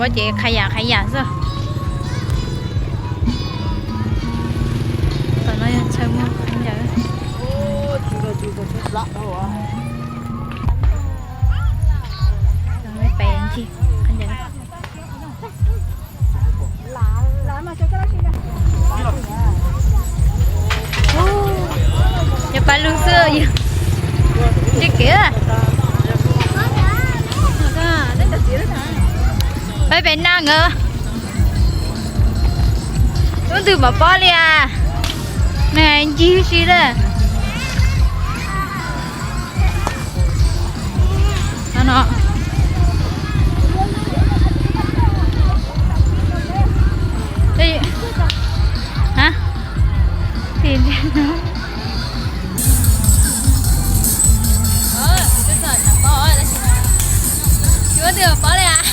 Ua ces qhab yam qhab yam xwb. Tom no yog chaw muag khaub ncaws. Pem ncig khaub ncaws. Yog pab lug xwb, ntsej kev. Peb pem naj nkawd. Lub ntws mam pob li as. Nws ncig si lawm. No no. Ê, hả? Thì Ơ, twb txog tam pob, tab sis mas tsis muaj twg pom pob li as.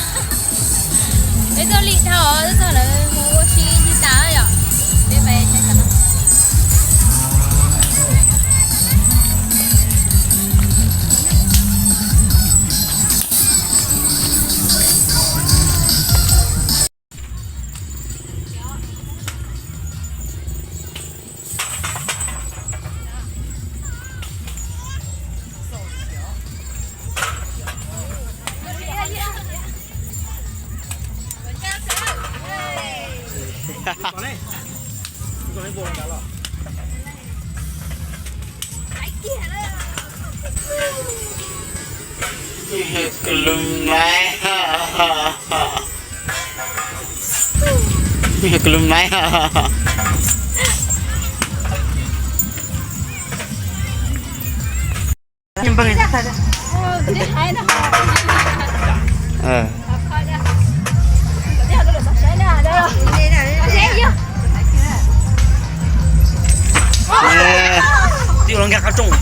Peb tuaj lig dhau, twb txog lawv mus ua si ncig tas yom. Peb pais saib tam no. Kws lug maiv. Kws lug maiv. Twb los nkag qhov rooj.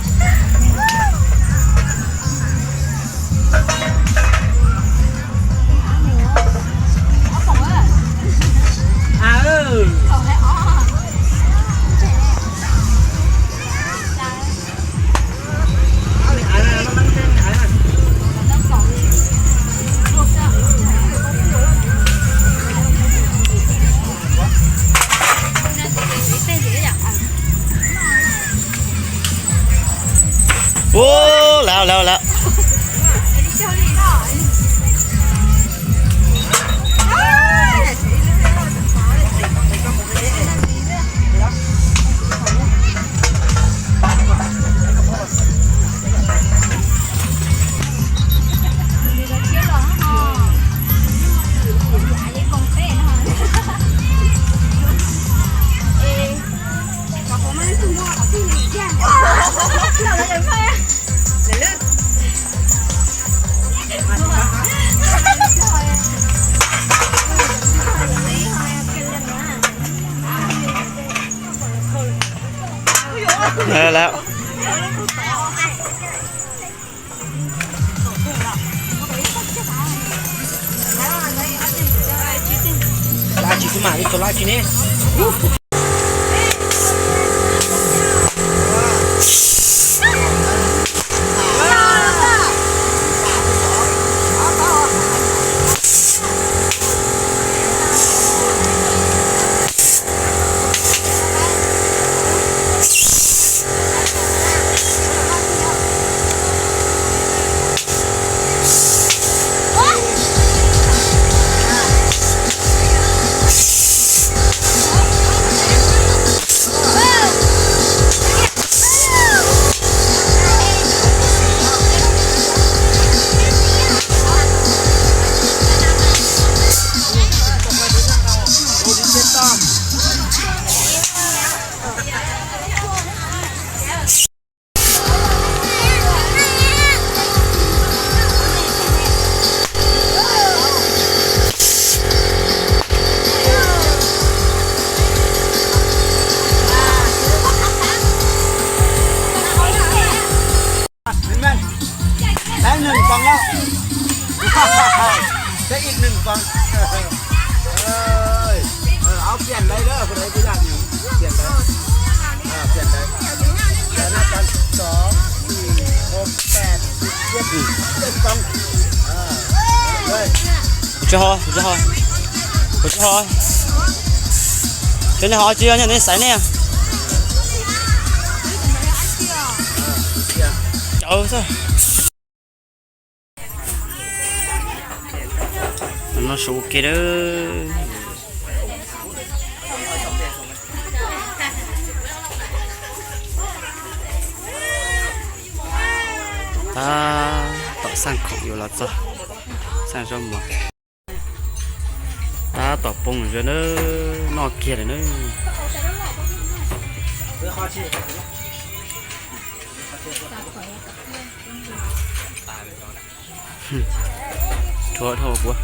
Ua, lawm lawm lawm. Lawm. Lab tsis xwb mas, ib tug lab tsis ne. Teb nwg foo lawm. Teb ib nwg foo. Au, piam dai lawm, kuv dai kuv yam nwg piam dai. Piam dai. Yog naj tas sov, ib, ob, peb, siab, siab foo. Tsis ho, tsis ho, kuv tsis ho. Ces nej ho tsis yog nej xaiv nej. Cawv xwb. No su ua ke lawm. Tab tom xaj khoom yuav los txog, xaj zaub mov. Tab tom poob zog na, noj kiag lawm na. Rhuav dhau kuv.